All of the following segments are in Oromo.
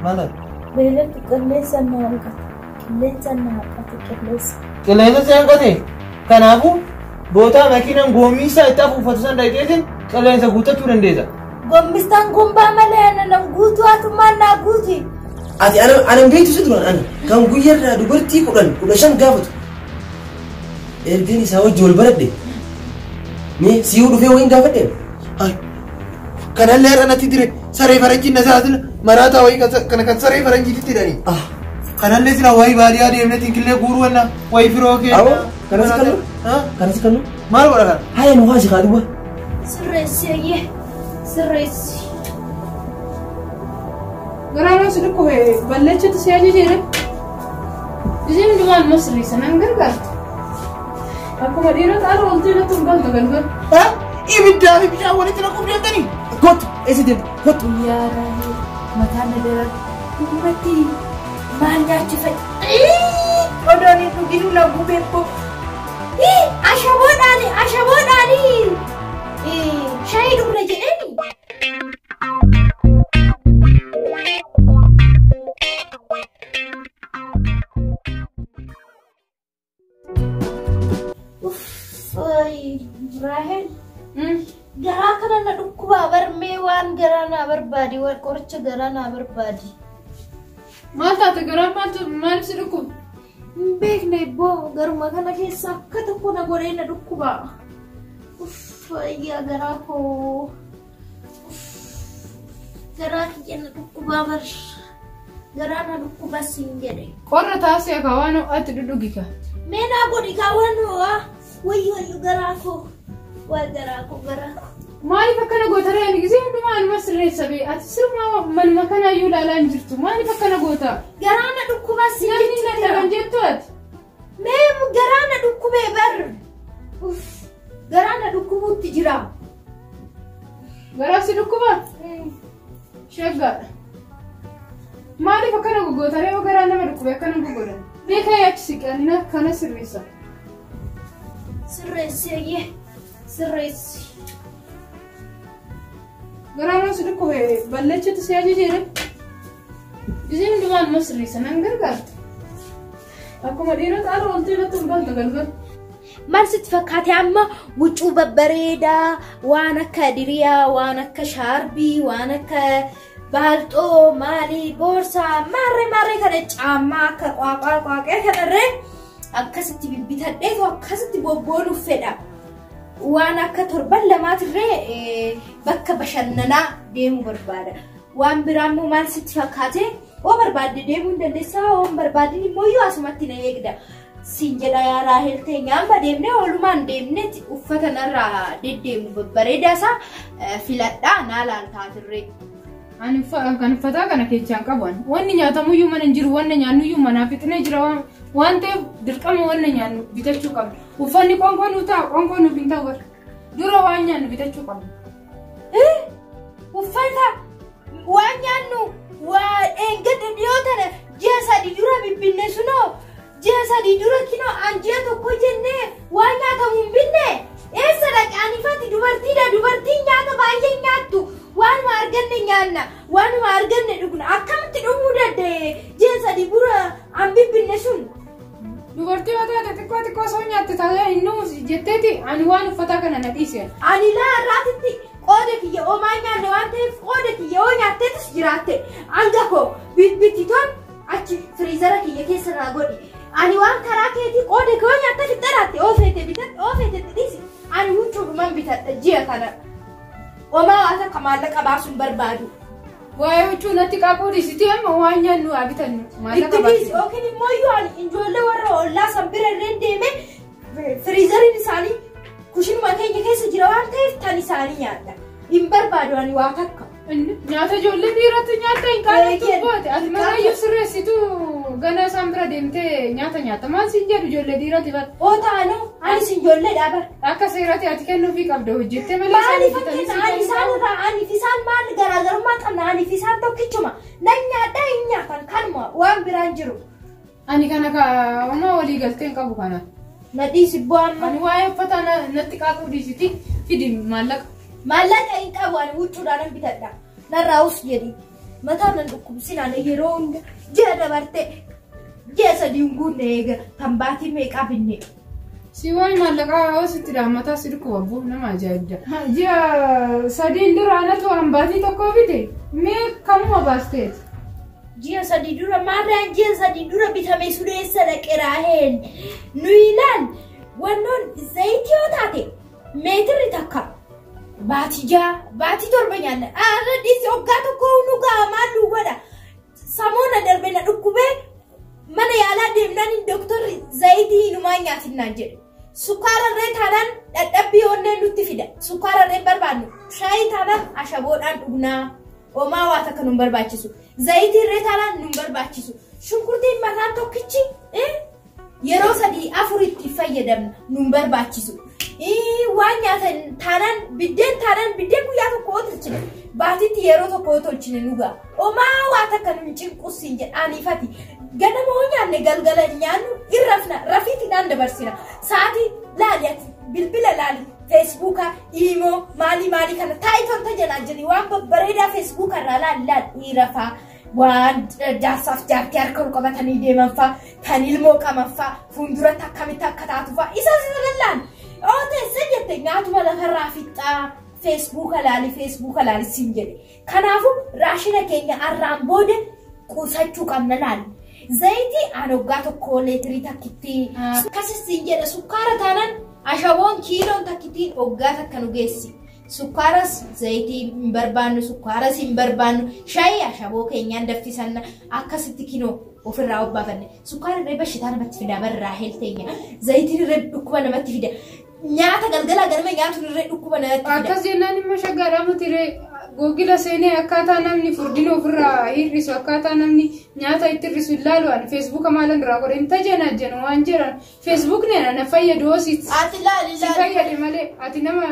Maal taate? Beelatu qilleensa na hanqate. Qilleensa na hanqate qilleensa. Qilleensa si hanqate. Kanaafuu bootaa makiinaan goommisaa itti afuuffatu san dhaqxeetiin qilleensa guuttachuu dandeessa. Gommistaan gumbaa malee ana nan guutuu atummaan naa guuti. Ati ana hin beektu si duraan ana kan guyyarraa dubartii 10 15 gaafatu. Ergeen isaa wajji wal baradhe. Mee si'uu dhufee wayiin gaafadhe. Ay, kanallee har'a natti dire saree faranjiin na saasila maraataa wayii kana kan saree faranjiitti hidhanii. Kanallee sila wayii baadiyyaa deemnee tinkillee guuruu wanna wayii firoo keenya. Awwa, kanas kannu? Kanas kannu? Maal godha kana? Haya nu haasi kaa duwwa. Sirreessi ayyee. Sirreessi. Garaan si dhukkube balleechitu si ajajeere. Isheen hundumaa immoo sirreessa nan gargaartu. Akkuma dhiirota ala ooltee natti hin galtu galgal. Ibiddaa fi bishaan walitti naquuf deemtanii? Kottu eessa deemtu? Kottu. Guyyaa raahee mataa na daran dhugumatti maal nyaachuu fa'i? Odoon hin dhuginuu na gubee boo. Ashaboodhaani ashaboodhaani shaayii dhugna jedheeni. Raahel garaa kana na dhukkubaa barmee waan garaa naa barbaadi waan qoricha garaa naa barbaadi. Maal taate garaan maaltu maaliif si dhukkuba? Hin beekne ibboo garuma kana keessa akka tokko na godhee na dhukkuba. Uff yaa garaa koo. Garaa kiyya na dhukkubaa bar. Garaa na dhukkuba siin jedhe. Qorra taasise akka waan ho'aatti dhudhugi ka. Mee naa godhi kaa waan ho'aa. Wayyo wayyo garaa koo. Waa garaa koo garaa koo. Maaliif akkana goota ree ani gisee hundumaa anuma sirreessa bee ati sirumaa manuma kanaayyuu ilaalaa hin jirtu maaliif akkana goota? Garaa na dhukkubaa siin Namni jechuudha. dadhaban jettu ati. Mee garaa na dhukkubee bar. Uff garaa na dhukkubuutti jira. Garaa si dhukkuba? Shaggaadha. Maaliif akkana gogoota ree garaa nama dhukkube akkana gogodhan? Mee ka'ee achi siqe ani kana sirreessa. Sirreessi ayyee sirreessi. Garaan si dhukkube balleechitu si ajajeere. Isheen hundumaa anuma sirreessa nan gargaartu. Akkuma dhiirota ala ooltee natti hin galtu galgal. Maal sitti fakkaate amma huccuu babbareedaa waan akka diriyaa waan akka shaarbii waan akka baalxoo maalii boorsaa maarree maarree kana caammaa akka qaaqaa qaaqee kanarree akkasitti bibbitadheetu akkasitti bobboonuuf fedha. Waan akka torban lamaatirree bakka bashannanaa deemuu barbaada. Waan biraa immoo maal sitti fakkaate oo barbaadde deemuu hin dandeessaa oo hin barbaadin immoo iyyuu asumatti na eegda. Siin jedha yaa Raahel teenya amma deemnee oolumaan deemnee uffata narraa deddeemu babbareedaa isaa filadhaa naa laaltaatirree. Ani kan uffataa kana keessaan qabu ani. Wanni nyaatamuyyuu mana hin jiru, wanni nyaannuyyuu manaa fixnee jira waan ta'eef dirqama wanna nyaannu bitachuu qabna. Uffanni qoonqoo nuu ta'a, qoonqoo nuuf hin ta'u bara. Dura waan nyaannu bitachuu qabna. Uffata waan nyaannu waa eeggadde dhiyoo tana ji'a 3 dura bibbinne sunoo ji'a 3 dura kinoo an ji'a 1 jennee waan nyaatamu hin binne eessa dhaqe anifati dubartiidha dubartiin nyaata baay'ee nyaattu waanuma arganne nyaanna waanuma arganne dhugna akkamitti dhumuu danda'e ji'a 3 dura an bibbinne sun. Dubartii yoo taate xiqqoo xiqqoo osoo nyaatte taatee hin dhumus jetteeti ani waan uffataa kana na dhiise. Ani laa har'aatitti qooda kiyya homaa nyaanne waan ta'eef qooda kiyya hoo nyaatteetis jiraatte hanga koo bibbititoon achi firiizara kiyya keessa naa godhi. Ani waan karaa keetii qooda koo nyaatte fixxaraatte oo feete bitadhe oo feete dhiisi ani huccuudhuman bitadha ji'a kana. Homaa waan takka maallaqa baasuun barbaadu. Waa'ee huccuu natti qaqquu dhiisiti amma waan nyaannu haa bitannu maallaqa Itti dhiisi baasuu. yookiin immoo iyyuu ani ijoollee warra ollaa san bira illee deemee firiizariin isaanii kushinuma keenya keessa jira waan ta'eef tan isaanii nyaadha. Hin barbaadu ani waa takka. Nyaata ijoollee dhiirota nyaata hin qaanatu Eeyyee. goote. Ati manaayyuu sirreessitu gana isaan bira deemtee nyaata nyaata. Maal siin jedhu ijoollee dhiiroti bara. Oo taanoo anis ijoollee dhaaba. Akka seerati ati kennuufii qabda hojjettee malee isaan Maaliif hojjetanii kenna ani si isaan kennu. irraa aniif isaan maal garaagarummaa qabna aniif isaan tokkichuma. Nan nyaadhaa hin nyaatan kanuma waan biraan jiru. Ani kana homaa walii galtee hin qabu kana. Na dhiisi bu'aa amma. Ani waa'ee uffataa natti qaaquu dhiisiti fidi maallaqa. Maallaqa hin qabu ani huccuudhaan nan bitadha. Narraa us jedhi. Mataa nan dhukkubsinaan yeroo hunda ji'a dabarte ji'a sadii hin guunne eega kan baatii meeqaa binne. Si waa'ee maallaqaa hoositti mataa si dhukkuba bu'u nama ajaa'ibda. Ji'a sadiin dura anatu hambaatii tokko bite mee kamuma baasteeti. Ji'a sadii dura maarraan ji'a sadii dura bitame suleessa dhaqe Raahel. Nu ilaal wannoon zayitii yoo taate meetirri takka baatii 6 baatii 7 nyaanna. Arra dhiisi hoggaa tokko nu ga'a maal nu godha. Samoona darbe na dhukkubee mana yaalaa deemnaan dooktorri zayitii hinumaa nyaatinaan jedhe. Sukkaararree taanaan dadhabbii onnee nutti fida. Sukkaararree barbaannu. Shaayii taanaan ashaboodhaan dhugnaa. Homaa waa takka nun barbaachisu. Zayitii irree taanaan nun barbaachisu. Shunkurtiin mataan tokkichi yeroo 3 4 itti fayyadamna nun barbaachisu. Waan nyaatan taanaan biddeen taanaan biddeen guyyaa tokko yoo tolchine baatiitti yeroo tokko yoo tolchine nu ga'a. Homaa waa takka nun cinqussiin jedhaaniifati. Ganama hoo nyaanne galgala nyaannu irrafna rafiitiidhaan dabarsina. Sa'aatii laali ati bilbila laali feesbuuka iimoo maalii maalii kana taa'itoon tajaajilaa jiru waan babbareedaa feesbuuka irraa laali laali dhiira fa'aa waan jaarsaaf jaartii harka ol qabatanii deeman fa'aa kan ilmoo qaban fa'aa fuulduratti akkamitti akka taatu fa'aa isa lalaan oo teessee jette nyaatuma lafarraa fixaa feesbuuka laali feesbuuka laali siin jedhe. Kanaafuu raashina keenya har'aan booda qusachuu qabna laali. Zayitii aan hoggaa tokko leetirii takkitti akkasis siin jedhe sukkaara taanaan ashaboon kiiloon takkittiin hoggaa takka nu geessi. Sukkaaras zayitii hin barbaannu sukkaaras hin barbaannu shaayii ashaboo keenyaan danfisanna akkasitti kinoo ofirraa obbaafanne. Sukkaara irree bashitaa namatti fida barraa heelteenya. Zayitiin irree dhukkuba namatti fida. Nyaata galgalaa ganama nyaatuun irree dhukkuba namatti fida. Akkas jennaan immoo shaggaadhaa tiree googila seenee akkaataa namni furdina ofirraa hir'isu akkaataa namni nyaata itti hir'isu ilaalu ani feesbuuka maalan irraa godhe hin tajaajila waan jedhan feesbuukni na fayyadu hoositti. Ati laali Si laali. fayyade malee ati nama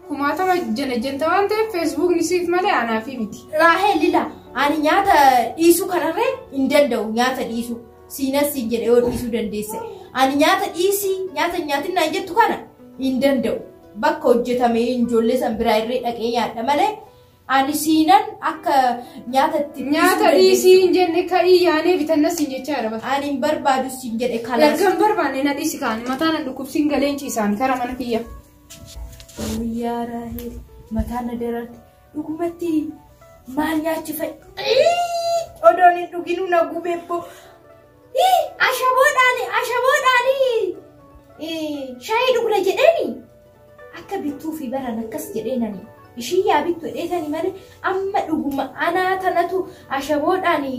kumaatama jana jenta waan ta'eef feesbuukni siif malee anaafi miti. Raahel lila ani nyaata dhiisuu kanarree hin danda'u nyaata dhiisuu siinas siin jedhe yoo dhiisuu dandeesse ani nyaata dhiisii nyaata nyaatinaan jettu kana hin danda'u bakka hojjetame ijoollee san biraa irree dhaqee nyaadha malee ani siinan akka nyaata itti dhiisuu Nyaata dandeessu. dhiisii hin jenne ka'ii yaanee bitannas hin jechaa jira. Ani hin barbaadu siin jedhe kalaas. Erga hin barbaanne na dhiisi kaani mataa na dhukkubsiin galeen ciisaan kara mana kiyya. Yaa Raahel mataa na dararte dhugumatti maal nyaachifadhe odoon hin dhuginuu na gubeebbo ashaboodhaani ashaboodhaani shaayii dhugna jedheeni akka bittuu fi baran akkas jedheenani ishii yaa bittu jedheetani malee amma dhuguma anaa tanatu ashaboodhaani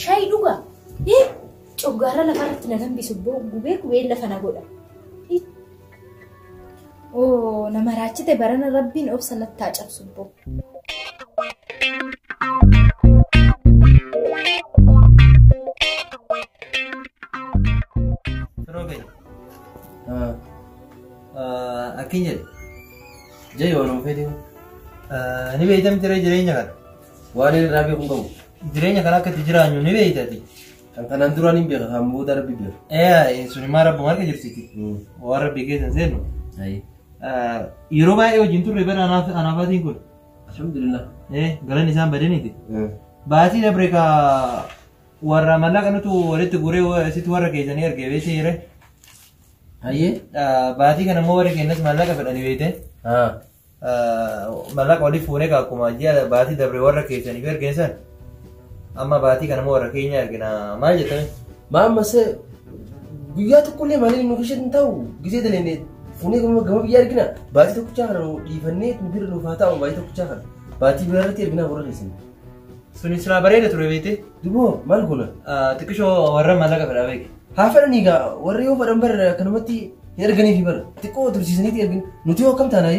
shaayii dhuga coggaara lafarratti na gambisu gubee gubee lafa na godha. Oo nama raachite barana rabbiin obsa natti haa cabsu boo. Firoo keenya. Akkin jedhe. Jai waan of fedhe. Ni beeytam tiree jireenya kana. Waan inni irraa beeku hin qabu. Jireenya kana akka itti jiraannu ni beeytati. Kan kanaan duraan hin beeka kan booda rabbi beeka. Sun immoo rabbi marga jirtiti. Waan rabbi keessa hin seennu. Ayi. Yeroo baay'ee wajjin turre bara anaafaatiin kun. Alhamdulillah. Galanni isaan badaniiti. Baatii dabre ka warra mallaqa nutu walitti guuree sitti warra keessanii argee beekte jire. Hayyee. Baatii kana immoo warri keenyas maallaqa fedhanii beekte. Maallaqa waliif fuunee akkuma ji'a baatii dabre warra keessaniif ergeen san. Amma baatii kana immoo warra keenya ergina maal jettame? Maa ammas guyyaa tokkollee maaliin nu keessatti hin ta'u gisee dalene fuunee gama biyya argina baatii tokkichaa kana nu dhiifannee nu bira nuuf haa ta'u baatii tokkichaa kana baatii bira irratti erginaa warra keessanii. Suni silaa bareeda ture beekte. Duboo maal goona? Xiqqishoo warra maallaqa fedhaa beeke. Haa fedhanii egaa warri yoo fedhan bara akkanumatti hin erganiifi bara xiqqoo tursiisaniiti ergin nuti yoo akkam taanaa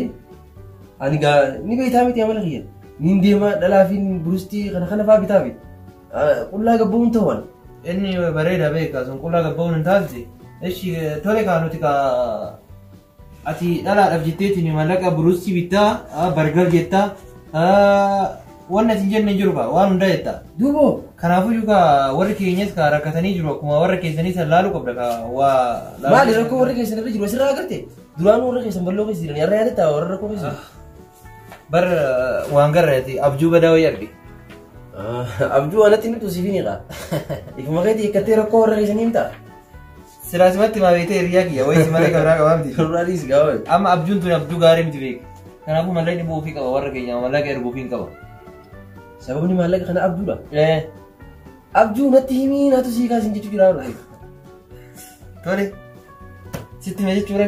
ani gaa ni beektaa miti amala kiyya niin deema dhalaa fi burustii kana kana fa'aa bitaa fi qullaa gabbaa'uun ta'u ani. Inni bareeda beeka sun qullaa gabbaa'uun hin taasise. Ishi tole kaa nuti kaa ati dhalaadhaaf jetteetiin maallaqa burustii bittaa bargar jettaa waan ati hin jenne hin jiru kaa waan hundaa jettaa. Duboo Kanaafuu kaa warri keenyas kaa rakkatanii jiru akkuma warra keessanii san laaluu qabda kaa waa. Maali rakkoo warra keessan irra jiru asirraa agarte duraan warra keessan bal'oo keessa jiran har'a yaadatta warra rakkoo keessa jiru. Bar waan garreeti abjuu badaa wayii arge. Abjuu anatti himtu siif hin hiikaa. Ifuma keetii hiikkattee rakkoo warra keessanii himtaa? Silaa simatti maa beektee hiriyaa kiyya wayii si malee kabraa qabaa miti. Duraanis gaafa. Amma abjuun tun abjuu gaarii miti beeka. Kanaafuu mallaqni bu'uufii qaba warra keenya mallaqa erguufii hin qaba. Sababni maallaqa kana abjuudha. Ee Abjuu natti himii naatu sii kaasin jechuu jira haadha. tole sitti hime jechuudha.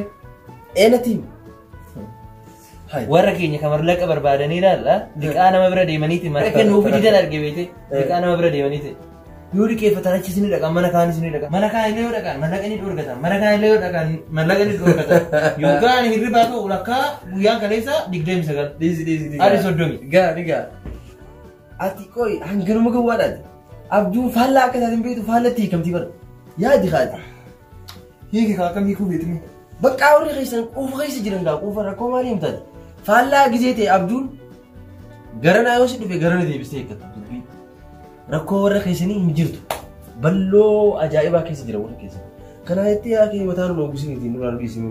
Ee natti himi. Hai. Warra keenya kan mallaqa barbaadanii ilaalla liqaa nama bira deemaniiti mallaqa kennuufi didan arge beekte liqaa nama bira deemaniiti. Yoo liqeeffatan achis ni dhaqan mana kaanis ni dhaqan mana kaan illee yoo dhaqan mallaqa ni dhorkatan mana kaan illee yoo dhaqan mallaqa ni dhorkatan yookaan hirribaa ta'u lakkaa guyyaan kaleessa 29. Dhiisi dhiisi dhiisi. Ari 30. Gaa ni gaa. Ati qoy hanganuma gowwaadhaati. Abjuun faallaa akka isaatiin beektu faallatti hiikamtii bara. Yaadi kaati. Hiiki kaa akkam hiikuu beektu? Bakka warri keessan quufa keessa jiran gaa quufa rakkoo maalii himtaati? Faallaa gizee ta'e abjuun garanaa yoo si dhufe garana deebistee hiikkatu dubbii. Rakkoo warra keessanii hin jirtu. Balloo ajaa'ibaa keessa jira warra keessan. Kanaa jettee yaa kee mataa nu oogusiniitiin nurraa dhiisinu.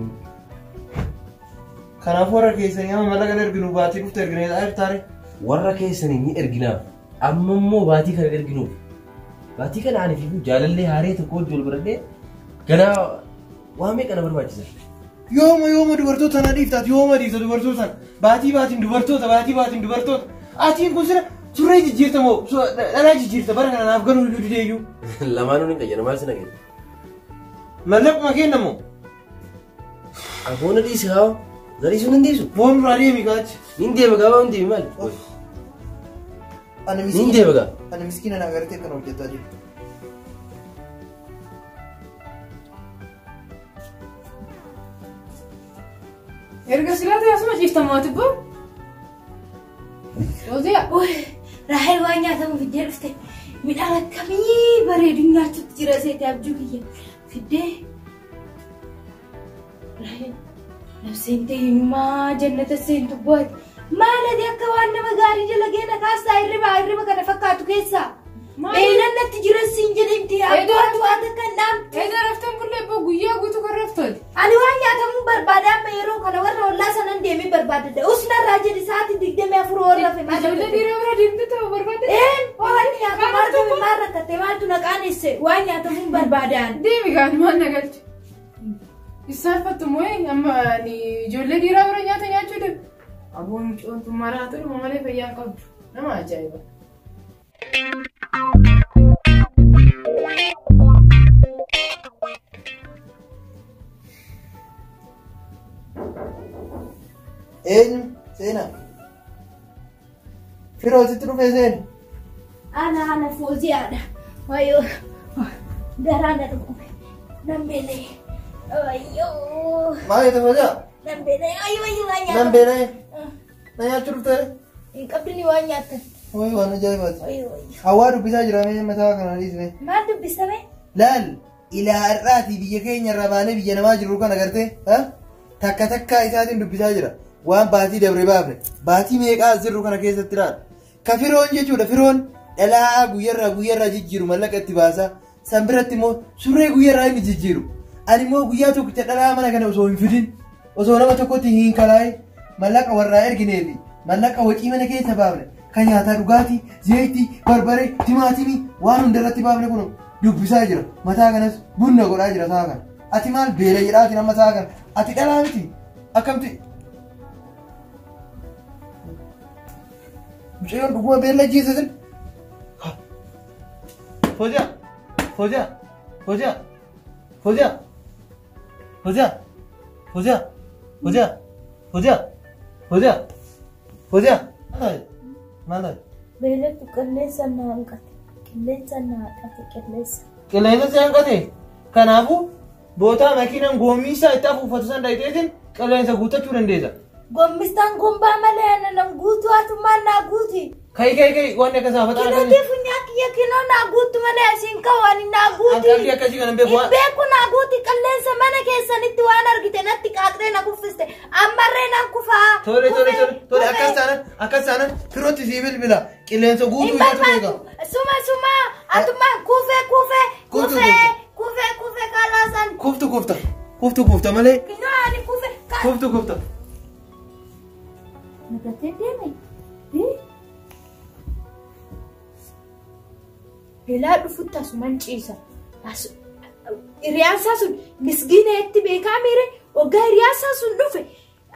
Kanaafuu warra keessanii amma mallaqa erginu baatii dhufte ergine taare. Warra keessanii ni erginaaf. Amma immoo baatii kana erginuuf. Baatii kana ani fiiguu jaalallee haaree tokko wajjin wal baradhee ganaa waa meeqa na barbaachisa? Yooma yooma dubartoota na dhiiftaati yooma dhiifta dubartoota baatii baatiin dubartoota baatii baatiin dubartoota atiin kun sira surree jijjiirta moo dhalaa jijjiirta bara kana naaf galuu iyyuu dideeyyuu. Lamaanuu ni qayyana maal sina kenna? Mallaquma kenna moo? Afoona dhiisi haa na dhiisuu hin dhiisu. Boon duraa deemi kaachi. Nin deema gaa waan deemi maali? Ani Nin miskiina. deema gaa. Ani miskiina na agartee kan hojjetaa jiru. Erga silaa ta'e asuma ciiftamaa tibbo. Fooziyaa. Raahel waan nyaatamu fiddee dhufte. Midhaan akkamii bareedu nyaachuutti jira seete abjuu kiyya. Fiddee. Raahel nafseen ta'e eenyumaa jannata seentu bu'aati. Maal ati akka waan nama gaarii dalagee na kaastaa hirriba hirriba kana fakkaatu keessaa. Maali? Beelan natti jira siin jedhemti Edaa abbaatu waan akka hin dhaamtu. Edaa raftan bullee ibboo guyyaa guutuu kan raftooti. Ani waan nyaatamuu barbaada amma yeroo kana warra ollaa sanan deemee barbaadadha. Usnarraa jedhi sa'aatii 24 warra hafe maal Ijoollee dhiiraa bira deemte ta'uu barbaadde. Een waan nyaatamu argame maal rakkatte maaltu na qaanesse waan nyaatamuu barbaadaan. Deemi gaan maal na galche. Isaan moo amma ani ijoollee dhiiraa bira nyaata nyaachuu deemu. Aboon mucoon tun maraatu dhuma malee fayyaa hin qabdu. Nama ajaa'iba. Eenyu? Seenaa. Firoo sitti dhufee seeni. Ana ana fooziyaadha. Wayyoo garaa na dhukkube. Nan beela'e. Wayyoo Maal jette Fooziyaa? nan beela'e. Wayyoo wayyoo waan Nan nyaatamu. beela'e. Na nyaachuu dhuftee? Hin qabdini waan nyaattan. Wayi waan ajaa'ibaati. Wayyoo wayyoo. Hawaa dubbisaa jira mee mataa kana dhiisne. Maal dubbistame? Laal ilaa har'aatii biyya keenya irraa baanee biyya namaa jirru kana agartee takka takkaa isaatiin dubbisaa jira. Waan baatii dabre baafne baatii meeqaa as jirru kana keessatti laal. Ka firoon jechuudha firoon dhalaa guyyarraa guyyarraa jijjiiru mallaqa itti baasaa. San biratti immoo surree guyyarraa inni jijjiiru. Ani immoo guyyaa tokkicha dhalaa mana kana osoo hin fidin osoo nama tokkotti hin kalaa'in mallaqa warraa ergineefi mallaqa wacii mana keessa baafne kan nyaataa dhugaatii zayitii barbaree timaatimii waan hundarratti baafne kun dubbisaa jira. Mataa kanas bunna godhaa jira sa'a kana. Ati maal beela jedhaatiin amma sa'a kana. Ati dhalaa miti akkamti mucayyoon dhuguma beela jiisatin. Fooziyaa Fooziyaa Fooziyaa Fooziyaa Fooziyaa Fooziyaa Fooziyaa Fooziyaa Fooziyaa Fooziyaa maal taate? Beelatu qilleensa na hanqate. Qilleensa na hanqate qilleensa. Qilleensa si hanqate. Kanaafuu bootaa makiinaan goommii isaa itti afuuffatu san dhayiteetiin qilleensa guuttachuu dandeessa. Gommistaan gombaa malee ana nan guutuu atummaan naa guuti. Kai kai kai wanni akka saafataa Kinootii funyaan kiyya kinoo naa guutu malee asiin ka'u ani naa guuti. Hanqalbii akkasii kana hin beeku Hin waan. beeku naa guuti qilleensa mana keessanitti waan argite natti qaaqxee na kuffiste ammarree nan kufaa. Tole tole tole tole Kufee. akkas taanaan akkas taanaan firootti sii bilbila qilleensa guutuu Hin isaatu beeka. barbaadu. Suma suma atummaan kufee kufee Kuftu, kufee kufee kufee kalaasan. Kuftu kufta kuftu kufta malee Kinoo ani kufee. kuftu kufta. Nagatee deeme. Ilaa dhufutti asuman ciisa. Hiriyaan isaa sun misgiina itti beekaa miire waggaa hiriyaan isaa sun dhufe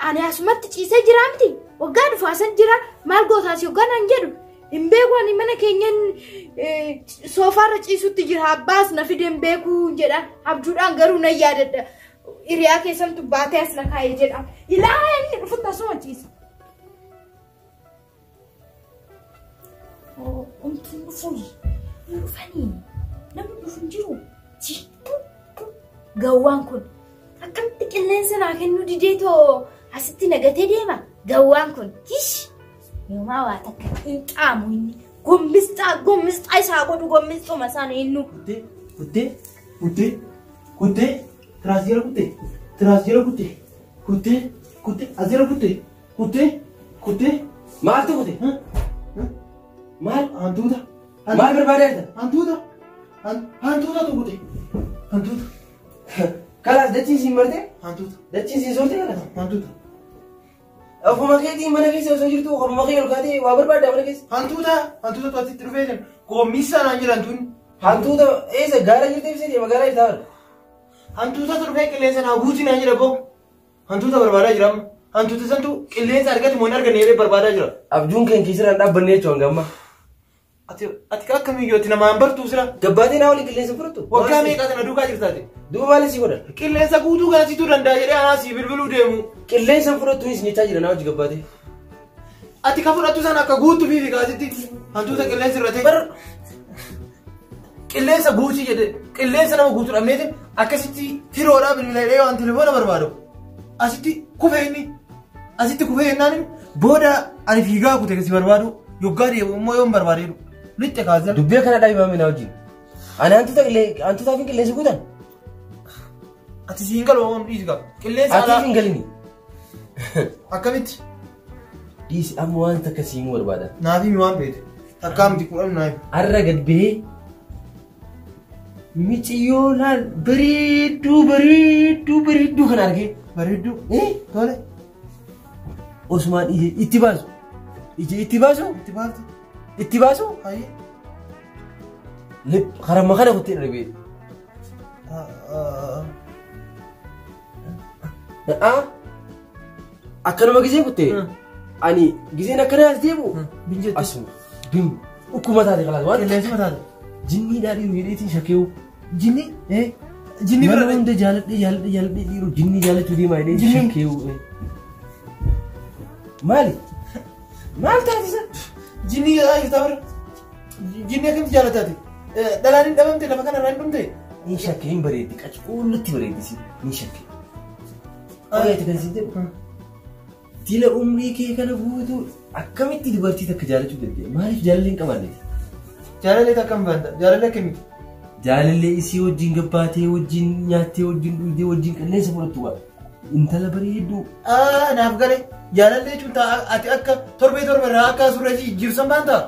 ani asumatti ciisee jira miti. Waggaa dhufu asan jira maal gootaas yoggaa naan jedhu hin beeku ani mana keenyan soofaarra ciisutti jira abbaas na fide hin beeku jedha abjuudhaan garuu nan yaadadha. Hiriyaa keessantu baatee as na kaa'ee jedha. Ilaa inni dhufutti asuma ciisa. Omtuun dhufuun hin dhufanii namni dhufu hin jiru. Gawwaan kun akkamitti qilleensa naa kennuu didee too asitti nagatee deema. Gawwaan kun kish yoomaa waa takka hin xaamu inni gommisxaa gommisxaa isaa godhu gommisxuma sana innu. Kuttee kuttee kuttee kuttee tiraas jala kuttee tiraas jala kuttee kuttee kuttee as jala kuttee kuttee kuttee. Maaltu kute? Maal? Hantuuta. Maal barbaadaa jirta? Hantuuta. Hantuutatu kute. Hantuuta. Kalaas dachiin siin marte? Hantuuta. Dachiin siin soorte kalaas? Hantuuta. Ofuma keetiin mana keessa osoo jirtu ofuma kee ol kaatee waa barbaaddaa mana keessa? Hantuuta. Hantuutatu asitti dhufee jira. Goommisaa naan jira hantuunni. Hantuuta eessa gaara jirtee ibsite magaalaa jirtaa bara? Hantuutatu dhufee qilleensa naa guutii naan jira boo. Hantuuta barbaadaa jira amma. Hantuuta santu qilleensa argate moo hin arganne jedhee barbaadaa jira. Abjuun keenya keessarraan dhaabbanne jechuun hanga ammaa. Ati ati akka miyyootti namaan bartuu sira. Gabbaatee naa waliin qilleensa fudhattu? Waggaa meeqaa sana duukaa jirtaati? Duuba maal si godha? Qilleensa guutuu kana situu danda'a jedhee anaa si bilbiluu deemu. Qilleensa fudhattu isin jechaa jira naa hojii gabbaatee. Ati ka fudhattu sana akka guutuu fi kaasitti hantuuta qilleensa irra ta'e. Qilleensa guutii jedhe qilleensa nama guutuu dhabneetiin akkasitti firoodhaa bilbila jedhee waan telefoona barbaadu. Asitti kufee inni asitti kufee jennaan booda ani fiigaa kute si barbaadu yoggaa deemu immoo yoon barbaadeedu lixxe kaasee. Dubbii akkana dhaabi maamii naa wajjin. Ani hantuuta hantuutaaf hin qilleensa guutan. Ati siin galu waan dhiisi qaba. Qilleensa Atiif alaa hin galini. Akkamitti? Dhiisi amma waan takka siimuu barbaada. Naaf himi waan feete. Takkaa miti kudhan naaf himi. Har'a gad bahee miciyyoo laal bareedduu bareedduu bareedduu kana argee. Bareedduu. Eh? Tole. Osumaan ija itti baasu. Ija itti baasu. Itti baafte. Itti baasu. Hayyee. Karama kana kuttee darbee. Akkanuma gisee kuttee. Ani giseen akkana as deemu. Binjetti. Asuma. Bim. Dhukkuma taate kalaas waan. Qilleensuma taate. Jinnii dhaadhii hidheetiin shakkeewu. Jinni? Eh? Jinni Mana bira hunda jaaladhee jaaladhee jaaladhee dhiiru jinnii jaalachuu deemaa hidhee Jinni- shakkeewu. Maali? Maal taasisa? Jinni jedhaa jirta bara. Jinni akkamitti jaalataati? Dhalaan hin dhabamte lafa kanarraa hin dhumte. Ni shakkee hin bareeddi qacuullutti bareeddi si ni shakkee. Ogeetti kan isin jedhu. Dila umrii kee kana guutuu akkamitti dubartii takka jaalachuu dandeenya? Maaliif jaalallee hin qabaanne? Jaalallee takka hin baanta. Jaalallee akkamitti? Jaalallee isii wajjin gabbaatee wajjin nyaattee wajjin dhugdee wajjin qilleensa fudhattu waa. Intala bareedduu. Naaf gale. Jaalallee jechuun ati akka torbee torbe irraa akka surree jijjiirsan baanta.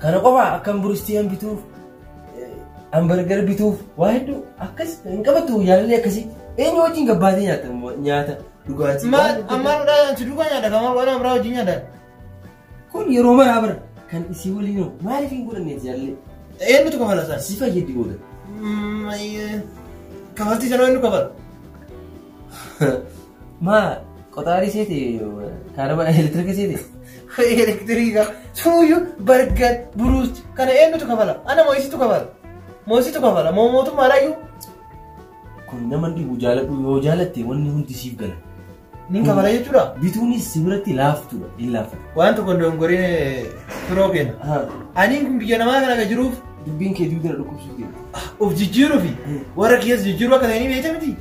Kana qofa akkam buristii han bituuf, hambargar bituuf waa hedduu akkas hin qabattu jaalallee akkasii. Eenyu wajjin gabbaatee nyaata nyaata dhugaatii? Maal ammaan dhugaa si duukaa nyaata kamaa waan biraa wajjin nyaata. Kun yeroo maraa bara kan isii waliin hoo maaliif hin godhanneeti jaalallee? Eenyutu kafala isaan? Si fayyaddi booda. Kafaltii sana eenyu kafala? Maa qoxaarii seete kaaraba elektiriika seete? Elektiriika suuyyuu bargar buruus kana eenyutu kafala? Ana mo'isitu kafala. Mo'isitu kafala. Moo mootummaadhaayyuu. Kun nama dhibu jaaladhu yoo jaalatte wanni hundi siif gala. Nin kafala jechuudha. Bituunis si biratti laaftuudha hin laaffatu. Waan tokko dongoree firoo kenna. Aniin kun biyya namaa kana kan jiruuf Dubbiin kee duudana dhukkubsuuf deema. Of jijjiiruufi warra kiyyas jijjiiruu akka ta'anii beekte miti.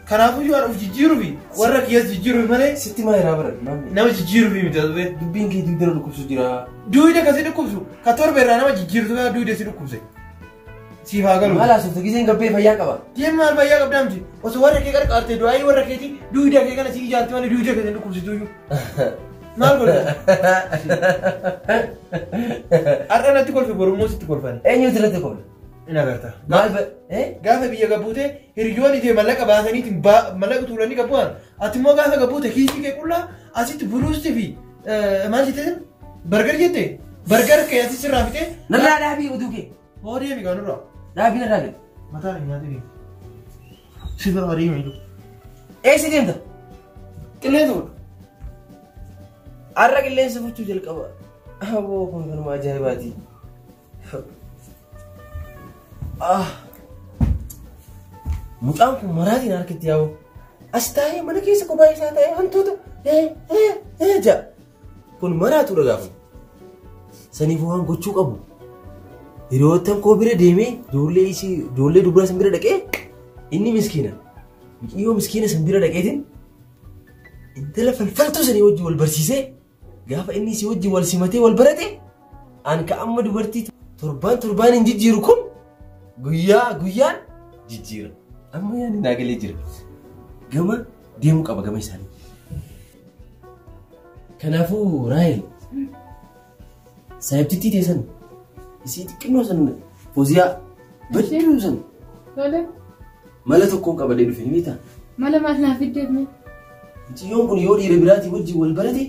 Kanaafuyyuu ani of jijjiiruufi warra kiyyas jijjiiruufi malee Sitti maa irraa baran maamni? Nama jijjiiruufi miti as bee. Dubbiin kee duudana dhukkubsuuf jira. Duwida kasi dhukkubsu ka torba irraa nama jijjiirtu kana duwida si dhukkubse. Siif haa galu. Maal haasofta giseen gabbee fayyaa qaba. Deemma maal fayyaa qabdaa miti. Osoo warra kee qarqaarte du'aayii warra keetii duwida kee kana si ijaarti malee duwida kee sin dhukkubsituyyuu. Maal godha? Har'a natti kolfe borummoo sitti kolfani. Eenyutu irratti kolfa? In agarta. Maal ba eh? Gaafa biyya gabbuute hiriyoonni tee mallaqa baasaniitiin mallaqa tuulanii gabbu'an ati immoo gaafa gabbuute kiisii kee qullaa asitti buruusti fi maal jette bargar jette. Bargar kee ati sirraa fitee. Narraa dhaabii oduu kee. Hoo deemi gaa nurraa. Dhaabii narraa gadi. Mataa hin nyaatini. Si bira adeemi jiru. Eessa deemta? Qilleensa godhu. Har'a qilleensa fuchuu jalqaba. Aboo kun kanuma ajaa'ibaati. Ah. Mucaan kun maraatiin harkatti yaa'u. As taa'ee mana keessa kophaa isaa taa'ee hantuuta ja'a. Kun maraatuudha gaafa. Saniif waan gochuu qabu. Hiriyoottan koo bira deemee ijoollee isii ijoollee dubaraa san bira dhaqee inni miskiina. Mucayyoo miskiina san bira dhaqeetiin intala falfaltuu sanii wajjin wal barsiisee gaafa inni isii wajjin wal simatee wal barate an ka amma dubartii torbaan torbaan hin jijjiiru kun guyyaa guyyaan jijjiira. Amma yaani naa galee jira. Gama deemuu qaba gama isaanii. Kanaafuu Raahel saayibtittii teessan isii xiqqinoo san Fooziyaa badduu san Tole. mala tokkoon qabadee dhufe ni beektaa? Mala maal naaf fiddeef mee? Mucayyoon kun yoo dhiira biraatii wajjin wal barate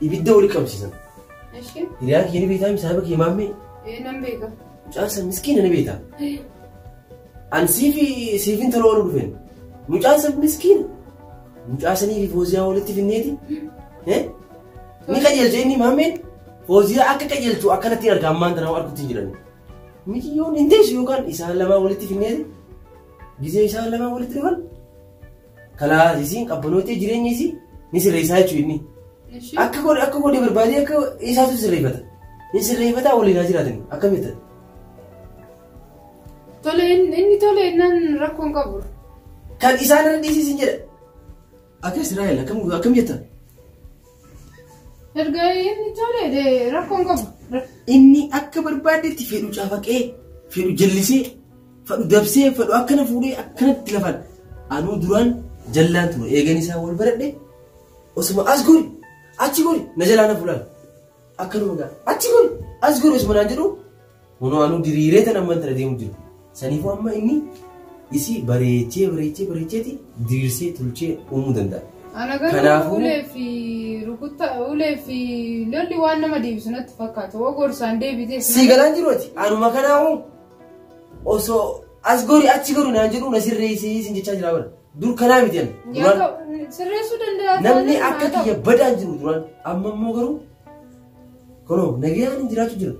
ibidda wali qabsiisan. Eshi. Hiriyaa kiyya ni beektaa saahiba kiyya maammee Nan beeka. mucaan san miskiina ni beektaa? An siifi siifin tola ooluu dhufeen. Mucaan san miskiina. Mucaa sanii fi Fooziyaa walitti finneeti. Ni qajeelche inni maammeen Fooziyaa akka qajeelchu akkanatti arga ammaan tana arguutti hin jiran. Mucayyoon hin teessu yookaan isaan lamaan walitti finneeti. Gizee isaan lamaan walitti dhufan. Kalaas isiin qabbanootee jireenya isii ni sirreessaa jechuudha inni. Eshi. Akka godhe akka godhe barbaadee akka isaatu sirreeffata. Ni sirreeffataa waliin haa jiraatani akkam jettan. Tole inni tole nan rakkoon qabu. Kan isaan irra dhiisisin jedha. Akka Israa'el akkam akkam jettan. Erga inni tole rakkoon qabu. Inni akka barbaadetti fedhu cafaqee, fedhu jallisee, fedhu dabsee, fedhu akkana fuudhee akkanatti lafan. Anuu duraan jallaan ture eegan isaa wal baradhe osuma as gori achi gori na jalaa na fulaan akkanuma gaa achi gori as gori osuma naan jedhu hunoo anuu diriiree tan amman tana deemu jiru. Saniifuu amma inni isii bareechee bareechee bareecheeti diriirsee tolchee uumuu danda'a. Ana garuu ulee fi rukutta ulee fi lolli waan nama deebisu natti fakkaata. Hoo gorsaan deebitee. Si galaan jiru ati anuma kanaa'u osoo as gori achi gori naan jedhu na sirreessee sin jechaa jira bara. Dur kanaa miti ani. Duraan Sirreessuu danda'a. namni akka kiyya badaan jiru duraan amma immoo garuu kunoo nagayaan hin jiraachuu jira.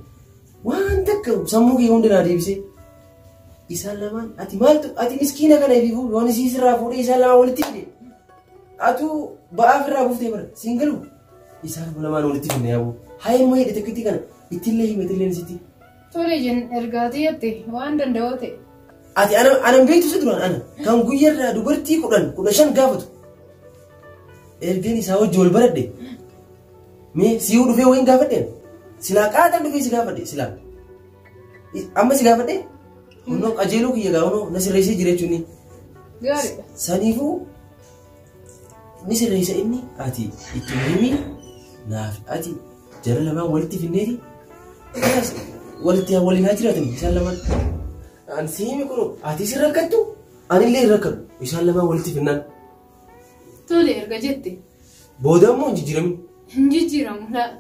Waan takka sammuu kee hunda naa deebisee isaan lamaan ati maaltu ati miskiina kana ifiifuu yoon isii sirraa fuudhee isaan lamaan walitti fide atu ba'aa ofirraa buuftee bara siin galu isaan lamaan walitti fidne yaaboo haayinuma hidhe takkitti kana ittillee himatillee sitti. Tole jen ergaatii jette waan danda'oo ta'e. Ati ana beektu si duraan ana kan guyyaarraa dubartii 10 15 gaafatu ergan isaa wajji wal baradhe mee si'uu dhufee wayin gaafadheen silaa qaatan dhufee si gaafadhe silaa amma si gaafadhe hunoo qajeeluu kiyya gaa hunoo na sirreessee jira jechuun Gaariidha. saniifuu ni sirreessa inni ati itti himi naaf ati jara lamaan walitti finneeti walitti waliin haa jiraatan isaan lamaan. An si himi kun ati si rakkattu anillee hin rakkatu isaan lamaan walitti finnaan. Tole erga jette. Booda immoo hin jijjiiramin. Hin jijjiiramu laa.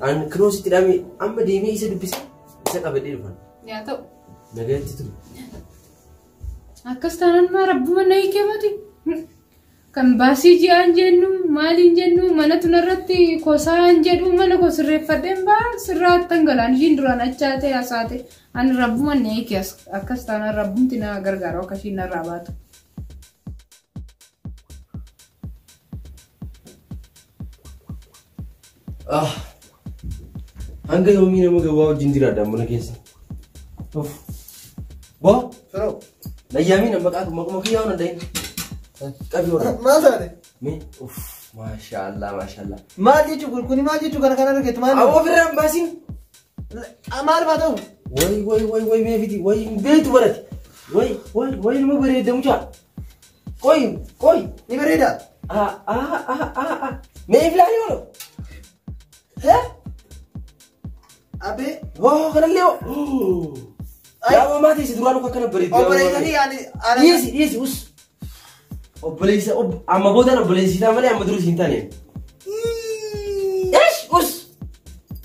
An kinoo sitti dhaame amma deemee isa dubbise isa qabadhee dhufan. Yaa ta'u. Nagaatti ture. Akkas taanaan maa rabbuma na hiikee mati. Kan baasii ji'aan jennu maaliin jennu mana tunarratti kosaan jedhu mana koo sirreeffadheen baa sirraa dhangalaan ishiin duraan achaate hasaate ani rabbuma na hiike akkas taanaan rabbumti na gargaara akka ishiin narraa baatu. Ah. Hanga yoomii nama gawwaa wajjin jiraadha mana keessa. Uff. Boo. Firoo. Nayyaamiin maqaa maquma kiyyaa waan danda'in. Qabi horaa. Maal taate? Mee uff maashaallah maashaallah. Maal jechuun kuni maal jechuun kana kana argatu maal? Awwa ofirraa hin baasin. Maal haa ta'u? Way way way way mee fiti way hin beektu barate. Way way way nama bareeda mucaa. Qoy qoy. Ni bareeda. Ah ah ah ah ah. Mee filaanii oolu. Hee? Abbee. Waa kanallee hoo. Yaa maatii si duraan akkana bareedu. Obboleessa kiyya ani. Dhiisi dhiisi us. Obboleessa amma boodaan obboleessi ta'a malee amma durus hin taane. Eesh us.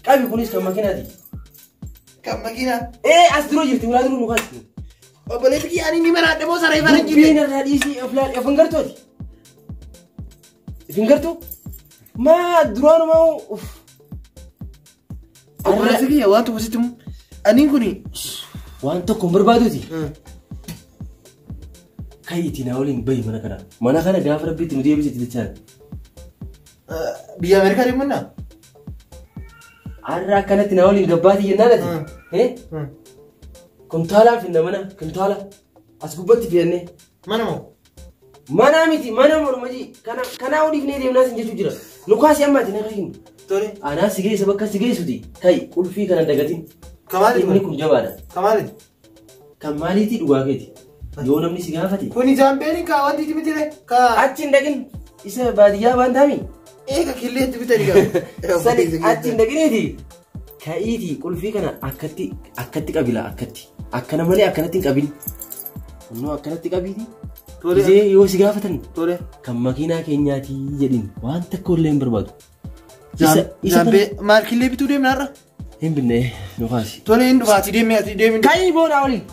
Qabi kunis kan makiinaati. Kan makiinaa. Ee as dura jirti ulaa dura nu kaasti. Obboleessi kiyya ani ni maraadhe moo saree faranjii? Dubbiin irraa dhiisii of laal of hin gartooti. Of hin gartuu? Maa duraanumaa uf. Obboleessi kiyya waan tokko sitti himu. Aniin kuni. Waan tokko hin barbaaduuti. Kayiitii naa waliin bahi mana kana. Mana kana gaafa rabbiitti nu deebisitti jechaan. Biyya Ameerikaa deemannaa? Har'a akkanatti naa waliin gabbaatii jennaan ati. Kuntaalaa finna mana kuntaala as gubbatti fe'annee. Mana moo? Mana miti mana morma ji kana kanaa oliif nee deemnaa sin jechuu jira. Nu kaasii ammaati na kahin. Tole. Anaa si geessa bakka si geessuti. Kai qulfii kana dagatin. Kamaaliiti Inni kun jabaadha. Kamaaliiti? Kan maaliitii dhugaa keeti. Yoo namni si gaafate. Kuni jaambeeliin kaa wanti itti bitire kaa. Achi hin dhaqin isa baadiyyaa waan taami. Eega killeetti bitani kaa. Sani achi hin dhaqiniiti. Ka'iitii qulfii kana akkatti akkatti qabila akkatti. Akkana malee akkanatti hin qabin. Kunnoo akkanatti qabiiti. Tole. Gisee yoo si gaafatan Tole. kan makiinaa keenyaatii jedhin waan takka illee hin barbaadu. Isa Jaambee maal killee bituu deemna har'a? Hin binne nu kaasi. Tole hin dhufa ati deemi ati deemi. Ka'ii boona waliin.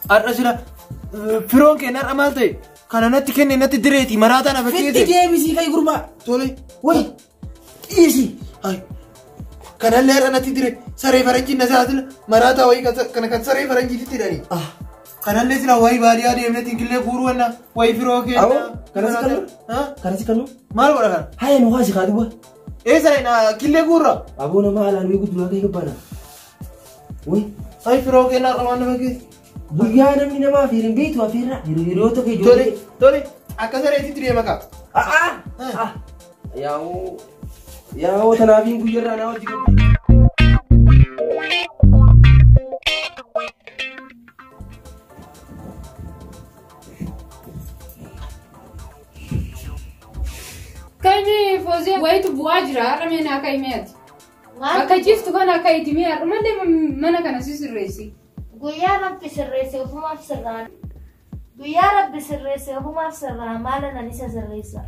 Har'a sila firoon keenya har'a maal ta'e? Kana natti kenne natti direeti maraataa na Fitti fakkeesse. deebisii ka'i gurbaa. Tole. Wayi dhiisi. Ay. Kanallee har'a natti dire saree faranjii na saasila maraataa wayii kana kan saree faranjiitti hidhani. Kanallee sila wayii baadiyyaa deemneetiin killee guuruu wanna wayii firoo keenya. Awoo kanasi kannu. Kanasi kannu. Maal godha kana? Haya nu kaasi kaa duwwa. Eessa na killee guurra? Aboo nama alaan beeku duraa ka'ee gabbaana. Wayi Ay firoo keenya har'a waan nama keessa. guyyaa namni nama afeerin beektu afeerra hiriyoota kee Tole tole akka sareetitti deema kaa. A'aa. Yaa'oo yaa'oo tanaafiin guyyarraa naa hojii qabu. Kami Fooziyaa wayitu bu'aa jira har'a mee naa ka'i mee ati. Akka ciiftu kana akka itti mee har'a malee mana kana si sirreessi. Guyyaa rabbi sirreesse ofumaaf sirraan. Guyyaa rabbi sirreesse ofumaaf sirraa maala nan isa sirreessa.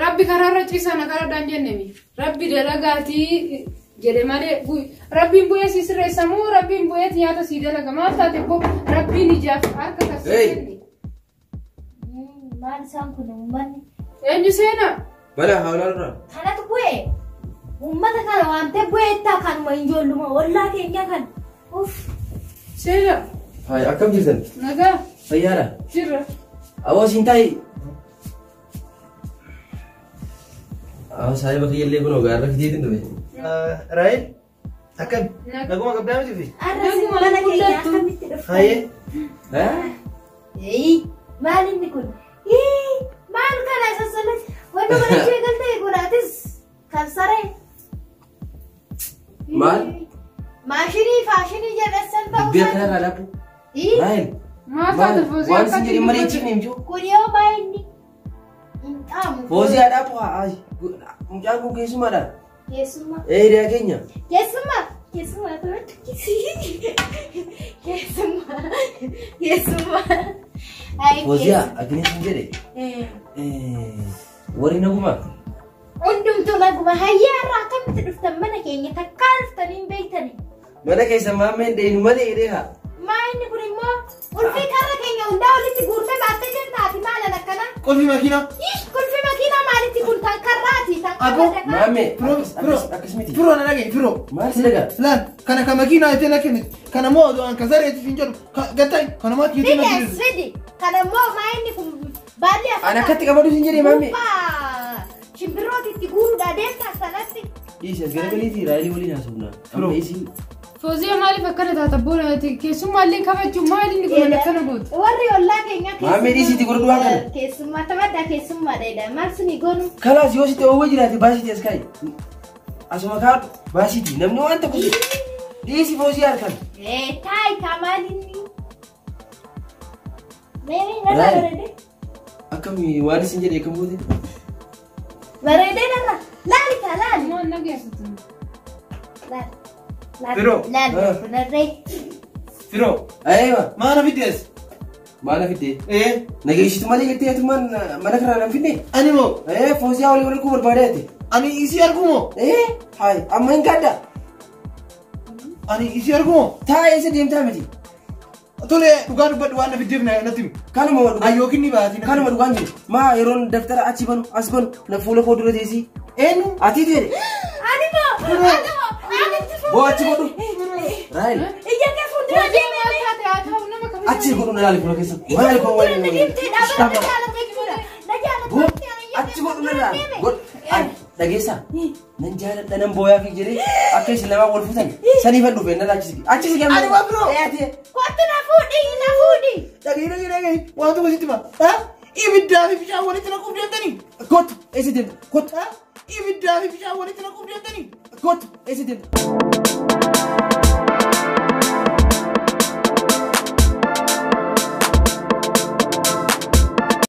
Rabbi karaarra ciisaa na karadhaan jennemi. Rabbi dalagaatii jedhe malee rabbiin bu'ee si sirreessa moo rabbiin bu'eet nyaata si dalaga maal taate koo rabbiin ijaaf harka kan si Hey! kenne. Maal isaan kun uummanni Eenyu seenaa? Bala hawlaa irraa. kanatu bu'ee uummata kana waamtee bu'eettaa kanuma ijoolluma ollaa keenya kan uff Seenaa Hayi akkam jirtan? nagaa Fayyaadha. jirra. Awoo siin taa'i. Awoo saayiba kiyyallee kunoo gaarra fideetiin dhufe. Raayil akkam? Nagaa. Naguma qabdaa miti fi? har'a isin Naguma mana keenya mul'attu. akkamitti dhuftan? Hayyee. Eeyi maal inni kun? Ii maal kana sassalas wanni mana ishee galtee kun atis kan saree. Maal? Maashinii faashinii jedhessan ta'uu Dubbii akkana irraa laappu. Ii Raayil. Maal taate Fooziyaa Waan sin akkatti jedhin malee hin jiru. kun yoo baay'inni hin xaamu. Fooziyaa dhaappu haa. Mucaan kun keessumaadha. Keessummaa. Ee hiriyaa keenya. Keessummaa. Keessummaa ta'utti. Keessummaa. Keessummaa. Ay, Fooziyaa akkana sin jedhe. keessummaa. Warri naguma. Hundumtuu naguma hayyaa irraa akkamitti dhuftan mana keenya takkaa dhuftanii hin beektani. Mana keessa maammeen deenu malee hidhee haa. Maa inni kun immoo qulfii karra keenya hundaa walitti guurtee baattee jirtaati maalan akkana? Qulfii makiinaa. Ish qulfii makiinaa maalitti kun tan karraati tan Aboo. karra dakaa. Maammee Firoo firoo akkas miti. firoo na dhaga'i firoo. Maal si dhagaa? Laal kana kan makiinaa jettee na kennite kana moo odoo an kan sareetiif hin jedhu gattai kana moo ati jettee na Fide kennite. fide kana immoo maa inni kun baalli Ani akkatti qabadhu sin jedhe maammee. Gubbaa shimbirrooti itti guuruudha deemtaa sanatti. Dhiisi as garagaliitii raayilii waliin haasofna. Amma isin Fooziyaa maaliif akkana taata boona keessummaallee kabajuu maal inni kun akkana gootu? Warri ollaa keenyaa Maammee dhiisiitii godhadhu waan kana. Keessummaa taphadhaa keessummaa dheedha. Maal suni goonu? Kalaas yoo sitti oowwee jiraate baasitii as kaa'i. Asuma kaadhu baasitii namni waan tokko si dhiisi foosii harkaan. Ee taayi kaa maal inni? Mee narra Raayil. bareedee? Akkami waan isin jedhe akkam goote? Bareedee narra. Laali kaa laali. Maal nageessitu? Laali. Laali. Firoo. Laali. Kunarree. Firoo Ayeewa maana fiddees? maal fidde? Ee Nageessitu malee jettee atumaan mana kanaa nan fidne? ani moo Ee foosii waliin wal arguu barbaadee ati. ani isii arguu moo? Ee hayi amma hin gaadda. Ani isii argumoo? Taa'ee eessa deemtaa miti? Tole dhugaa dubbadhu waan na fiddeef natti himi. Kanuma dhugaa. Yookiin ni baati. Kanuma dhugaan jiru. Maa yeroon daftara achi banu as banu na fuula koo dura teessii. Eenyu? Ati ta'e. Ani moo? Ani moo? Ani itti Boo achi godhu. Raayil. Ija kee fuuldura deemee. Maal taate haa ta'u nama kabajaa. Achi godhu na laali fuula keessa. Ija Maal koo fuuldura waliin na deemtee dhaabaa na jaalata jechuudha. Na Boo jaalata. achi godhu na laali. Godhu. Ani dhageessaa. Nan jaaladha nan booyaa fi jedhee akka isin lamaan wal fuutan saniifan dhufe na laachisi. Achi si Ani waa biroo. Kottu na fuudhi na fuudhi. Dhagahi dhagahi dhagahi waan tokko sitti hima. Ibiddaa fi bishaan walitti naquuf deemtanii? Kottu eessa deemta? Kottu Ibiddaa fi bishaan walitti naquuf deemtanii? kottu eessa deemta?